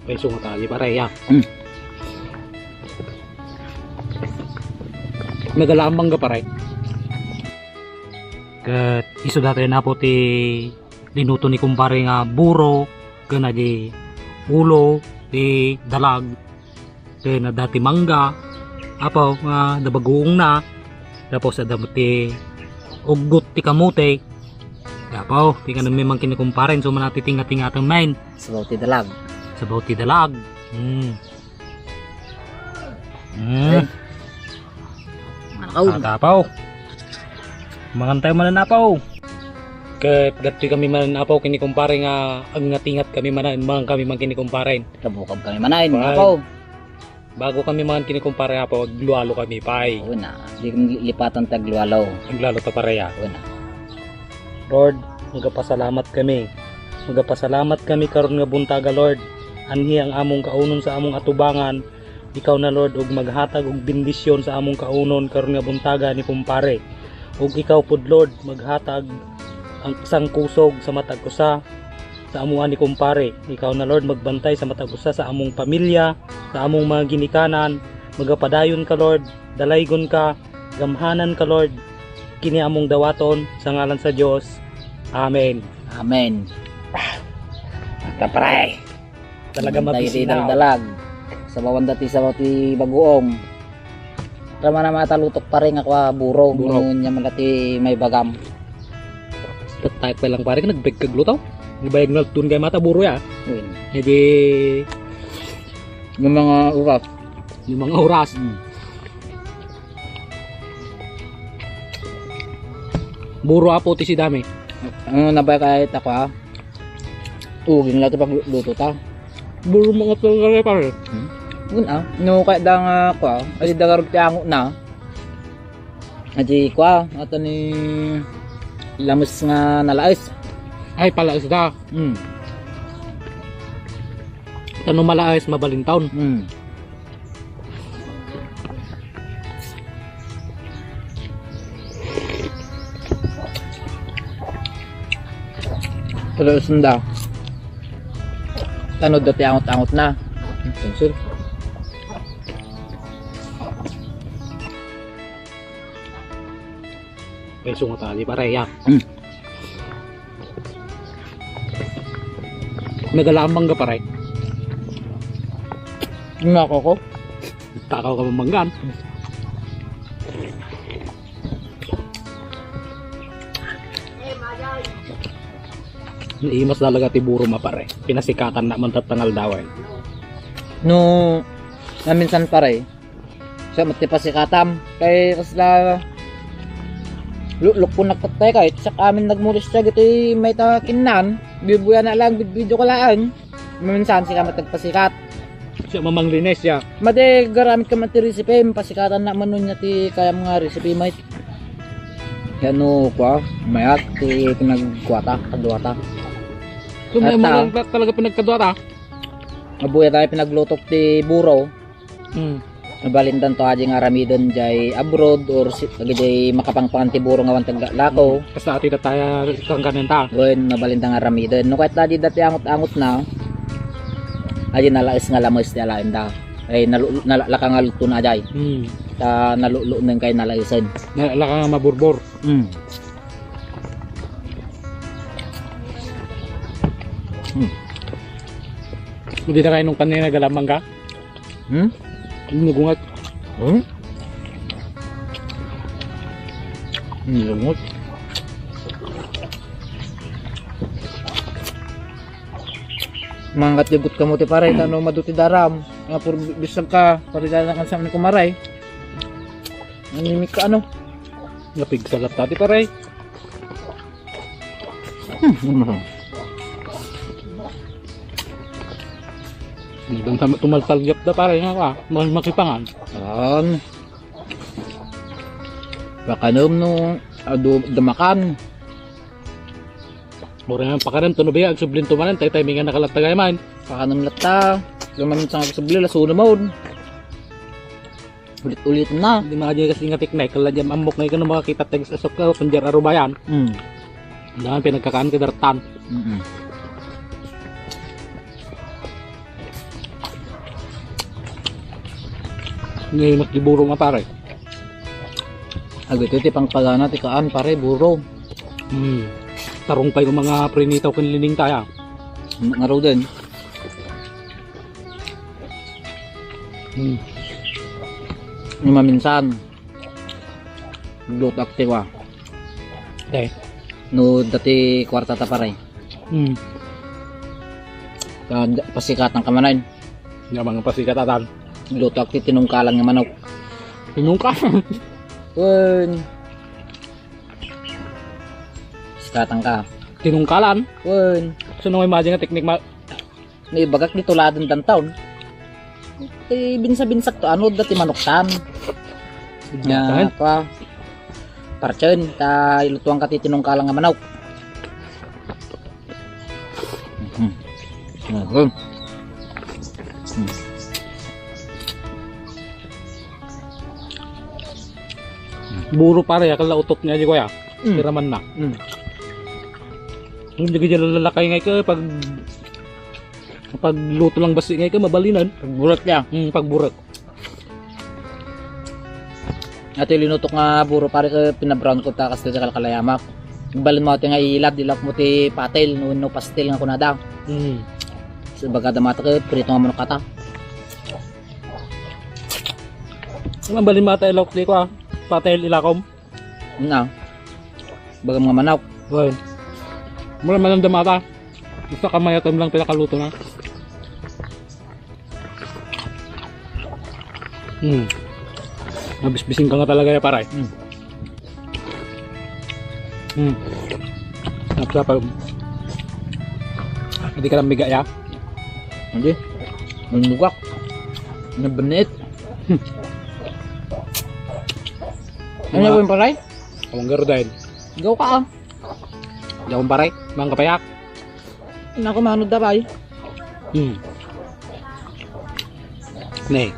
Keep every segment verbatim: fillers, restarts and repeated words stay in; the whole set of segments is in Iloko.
Peso nga tayo, pare, ya. Mm. Nagalaang mangga, pare. Ket isu datoy na po ti linuto ni kumpare nga buro, ken adi ulo ti dalag, ken adda ti mangga, apo, nga adda bagoongna, tapos adda met ti uggot ti kamote, apo, ti kanam mi man ken ni kumpare, so man ti tinga-tingaten men. Sabaw ti dalag. Sabaw ti dalag. Hmm. Hmm. Manakaw. Ata, apo. Mangan tayo manen, apo. Ket datoy kami manen, apo, ken ni kumpare nga agngati-ngat kami manen, mangan kami man ken ni kumpare. Kabukab kami manen, apo. Bago kami mangan ken ni kumpare, apo, aglualo kami pay. Oo na, di kami lipatan ti aglualo. Aglualo ta, pare, a. Oo na. Lord, magapasalamat kami. Magapasalamat kami karon nga buntaga, Lord. Anhi ang among kaunon sa among atubangan. Ikaw na, Lord, ug maghatag og bendisyon sa among kaunon karon nga buntaga ni kumpare. Ug ikaw pud, Lord, maghatag ang sangkusog sa matag usa sa amuan ni kumpare. Ikaw na, Lord, magbantay sa matag usa sa among pamilya, sa among mga ginikanan. Magapadayon ka, Lord, dalaygon ka, gamhanan ka, Lord, kini among dawaton sa ngalan sa Dios. Amen. Amen. Ata, pare. Talaga. Bantay ti mapisindaw. Daldalag. Sabawan dati sabaw ti bagoong. Tama na matalutok, pare, nga kua buro. Buro. Ngunyan man dati may bagam. Tayo pa lang, pare, nagbeg kagluto. Ibayag na tun kay mata buro ya. Yun. Hindi. Yung mga oras. Yung mga oras. Hmm. Buro, apo, ti sidami. Ano na ba kahit ako, ah? Uging lang ito pagluto ta. Buro mga talaga, pare. Hmm? Yun, ah. No, kahit da nga ako, ah. Kasi dagarog ti angot na. Adi ko, ah. Ato ni lamus nga nalaes. Ay, palaes da. Hmm. Tano malaes, mabalintaw. Hmm. Pero sunda. Tanod dati angot-angot na. Sensor. Peso nga tali, pare, ya. Hmm. Nagalaang mangga, pare. Nako ko. Takaw ka mamanggan. Naimas talaga ti buro, ma, pare. Pinasikatan na man tatangal dawen. No, naminsan, pare, sa mati pasikatam. Kay kasla lukluk po nagtattay kay sak amin nagmulis siya giti may takinnan. Bibuya na lang, bidbidyo ka laang. Maminsan, sika matagpasikat. Siya mamanglinis siya. Madi, garamit ka man ti recipe, pasikatan na manon niya ti kayam nga recipe, mate. Kaya no, kwa, mayat, ti pinagkuwata, kaduwata. So, may Ata. Mga talaga pinagkaduwata? Mabuya tayo pinaglutok ti buro. Hmm. Mabalindan to adi nga aramiden jay abroad or si, agiday makapangpangan ti buro nga awan taglako. Basta ati da tayo kangkanan ta. Wen, mabalindan nga aramiden. No, kahit adi dati angot-angot na, adi nalaes nga lames ti alaen da. Ay, nalu-, nalaklaka nga luto na jay. Hmm. Ta nalulo neng kay nalaesen. Nalaklaka nga maburbor. Hmm. Hmm. Hindi na kayo nung kanina galamang ka? Hmm? Nagungat. Hmm? Nagungat. Manggat di but kamote, pare, tano maduti daram. Nga puro bisag ka, pare, dala kan sa kumaray. Nanimik ka, ano? Napigsalat tati, pare. Hmm, ano? Hindi sa tumaltalyap da, pare, nga ka, mas makipangan. Yan. Pakanom no, adu, damakan. Mura nga pakanom, tuno biya, agsublin tumanan, tay tay mingan nakalatagay man. Pakanom latta, luman sa agsublin, lasuno mo. Ulit-ulit na. Hindi mga dyan kasi nga tiknek, kala dyan amok nga ikaw na makakita tayo sa asok ka, panjar arubayan. Mm. Dahil pinagkakaan ka dartan. Mm-mm. Ni mas di buro nga, pare. Agay, ito ti pangpagana ti kaan, pare, buro. Hmm. Tarong pay ko mga prinitaw ken liningta, ya. Nga raw din. Hmm. Ni maminsan. Luto ak ti kua. Okay. No, dati kwarta ta, pare. Hmm. Ta, pasikatan ka manen. Nga mga pasikatan. Luto ak ti tinungkalan nga manok. Tinungkalan? Wen. Sikatan ka. Tinungkalan? Wen. So, no, imagine nga teknik ma-, Naibagak di tuladon danton. Ti binsa-binsak to, ano, dati manok tan. Nga, Yan. Kua, parchen, ta ilutuan ka ti tinungkalan nga manok. Mhm. Mhm. Hmm. Buro, pare, akala utot niya di, kuya. Mm. Piraman na. Mm. Hindi ka dyan lalakay ngay ka pag, pag luto lang basi ngay ka, mabalinan. Pagburak niya. Mm, pagburak. Ato linutok nga buro, pare, ka pinabrown ko ta, kasi sa kalkalayamak. Balin mo ati nga ilad, ilak mo ti patil, no, no pastil nga kunada. Mm. So, baga damata ka, prito nga manok kata. Ang balin mata ilok di ko, ah. Patil ilakom. Na. Baga mga manok. Well. Mura man ang damata. Basta kamayatom lang pinakaluto na. Hmm. Mabisbising ka nga talaga ya, pare. Hmm. Hmm. Napsapal. Hindi ka lang biga ya. Hindi. Manlugak. Nabanit. Hmm. Ano po yung paray? Ang garden. Ikaw ka, ah. Di akong paray. Mga kapayak. Naku, mano da, bay? Hmm. Ne.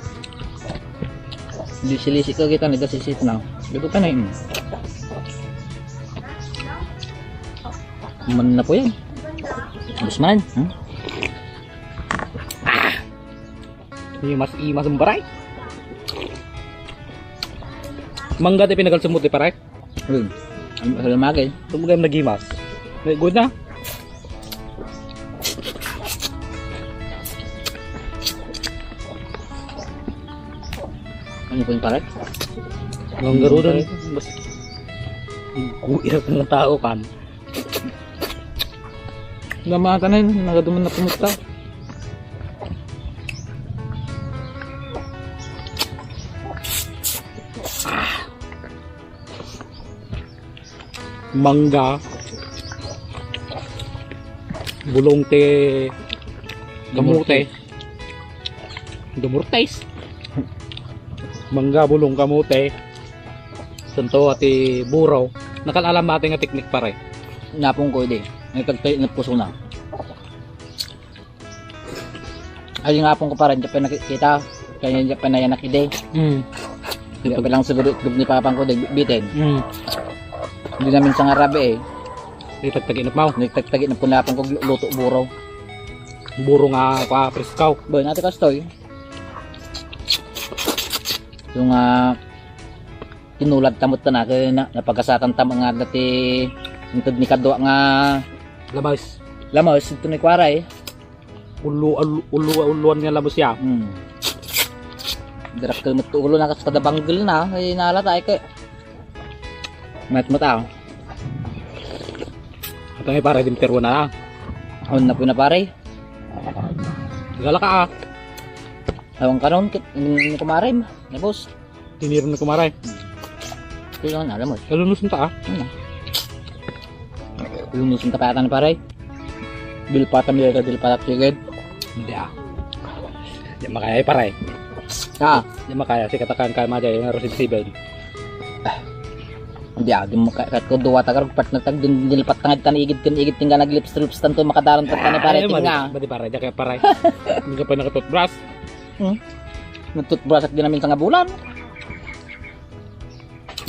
Lisi-lisi ka kita, nagasisit na. Dito ka na yun. Man na po yan. Ubus man. Hmm? Ah! Imas-imas ang baray. Mangga ti pinagalsumot ti paray. Hmm. Ang salamagay. Tumagay ang nagimas. May good na. Ano po yung paray? Ang garuda ni. Mas guira ka ng tao kan. Namata na yun. Nagaduman na pumusta. Mangga, bulong ti kamote. Dumurtes. Mangga, bulong, kamote. Santo ati buro. Nakalalam natin nga teknik, pare. Napong ko, di. Nagtagtay na puso na. Ay, nga pong kuparan, di pa nakikita. Kaya di pa nayanak ide. Mm. Di pa lang siguro itlog ni papang ko, di bitin. Mm. Hindi namin sa ngarabi eh. Di tagtagi na pao. Di tagtagi na po na pang kog luto buro. Buro nga pa preskaw. Boy, nati kastoy. Yung, ah, tinulad tamot na, na, napagasatan tamot nga dati intod ni kadwa nga lamas. Lamas, ito ni Kwaray. Ulo, ulo, ulo, uluan nga labos ya. Hmm. Darak ka met ulo na kas kada banggel na. Ay, nalata, ay, kay. Mat, mat, ah. Ato nga, pare, dinterwa na. On na po na, pare. Gala ka, ah. Awang karon, kit, in, in kumarem. Nabos. Tinirem na kumaray. Ito lang, alam mo. Kalunos ta, ah. Ano? Lunusin ka pa yata ni pare. Dilpatan nila ka, dilpatan, sige. Hindi, ah. Di makaya, eh, pare. Ah. Di makaya, si katakan ka, madi, yung Rosin Seven. Ah. Hindi, ah, di makaya, kat ko duwa tagar, part na tag, din, dilpat tangad ka, igid kan, igid, tingga, naglips-lips, tanto, makadaran ka, ni pare, ay, tingga. Madi, madi, pare, di kaya, pare. Hindi ka pa nakatoothbrush. Hmm? Nagtoothbrush at di namin sa nga bulan.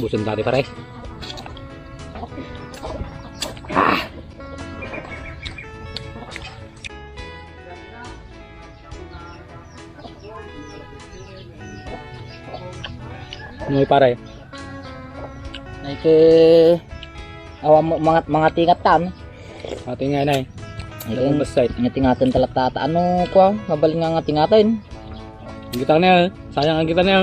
Busan dati, pare. Ah! Ngay pare. Ay ke awa mo- mga mga tingat tan. Ate nga nay. Ay Ano ke basta? Nga tingatan talaga tata. Ano kwa? Mabalin nga nga tingatan. Ang kita niya, sayang ang kita niya.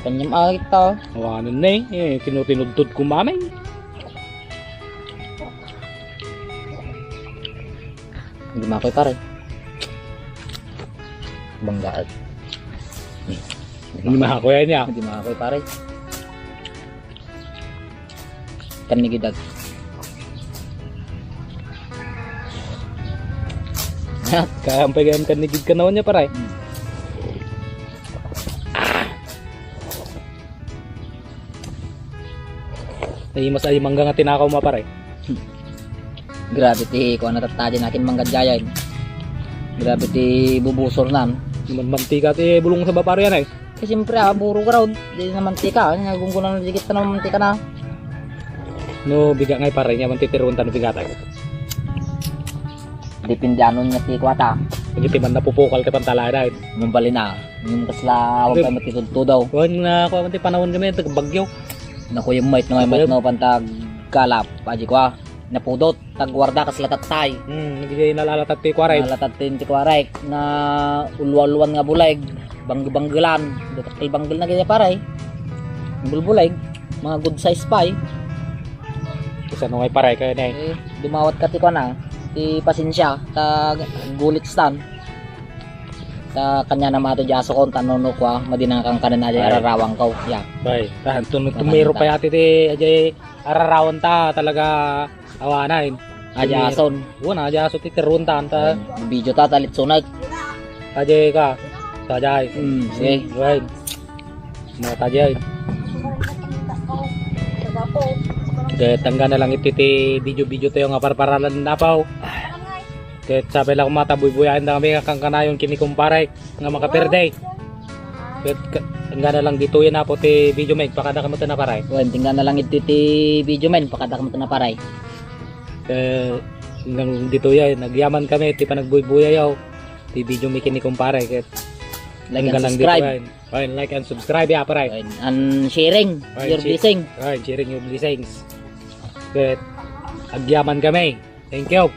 Kanyam agit ta. Awanan na eh. Eh, kinutinudtod ko mamay. Hindi makoy pare. Banggaan. Hindi makoy niya. Hindi makoy pare. Kanigidad. Kaya ang pagayam kanigid ka naman niya pare. Hmm. Ay, mas ay mangga nga tinakaw ma pare. Grabe ti kuan na tattadi nakin mangga jayan. Grabe ti bubusor nan. Naman mantika ti bulong sa baparo yan eh. Kasi siyempre ah, buro ground. Di na mantika. Nagunggunan na digit na mantika na. No, biga ngay pare niya, mantitirunta no bigatag. Depende anon nga ti kuwata. Hindi ti man napupukal ka pantalayan. Mumbalin na. Yung kasla, huwag Hindi. Kayo matitudtudaw. Kuwan na, kuwan ti panahon kami, tagbagyo. Naku, yung might na may might Ayun. Na pantag kalap. Aji kwa, napudot, tagwarda, kasla tattay. Hmm, hindi kayo nalalatat ti kwaray. Nalalatat ti kwaray. Na ulwa-ulwan nga buleg, bangge-banggelan, dakkel banggel na gaya paray. Bulbuleg, mga good size pa eh. Kasi ano nga paray kayo na eh. Eh, dumawat ka ti kwa na, ti pasensya, ta gulit stan. Ta kanya na mato di aso ko, ta nuno kwa, madinangkang ka na na di Ay. Ararawang ko. Ya. Bay, tahan tun Tahan tumiro ta. Pa yati ti, ajay ararawan ta, talaga awanan. Aja ason. Wala, aja aso ti teruntan ta. Ay, video ta, talit sunag. Ajay ka, sajay. Hmm, sige. Right. Mga tajay. Kaya tangga na lang iti ti video-video tayo nga parparalan na paw. Ket sabi lang mata, buybuyaen da kami nga kankanayon kini kumpare nga makaperde. Ket ka- tingga na lang ditoy na po ti video men, pakada kamo ti naparay. Wen, tingga na lang iti ti video men, pakada kamo ti naparay. Ket hanggang ditoy ay nagyaman kami ti panagbuybuyayaw ti video mi kini kumpare. Ket Like and hanggang lang subscribe. Ditoy. Ay, like and subscribe ya, pare. Wen, and sharing Ay, your shi- blessing. Ay, sharing your blessings. Ket agyaman kami. Thank you.